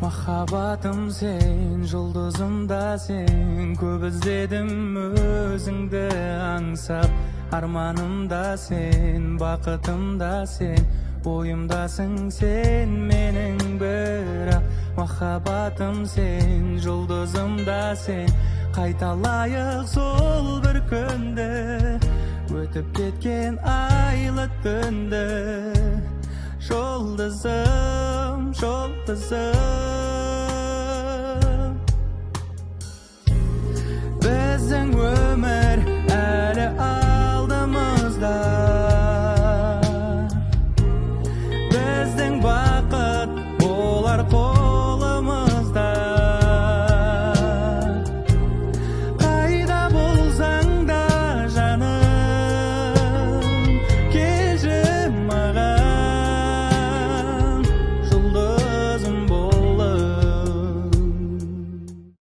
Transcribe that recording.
Махаббатым сен, жұлдызым да сен. Көп іздедім өзіңді аңсап. Арманым да сен, бақытым да сен. Ойымдасың сен менің бірақ. Махаббатым сен, жұлдызым да сен. Қайталайық сол бір күнді, өтіп кеткен айлы түнді. Жұлдызым, жұлдызым.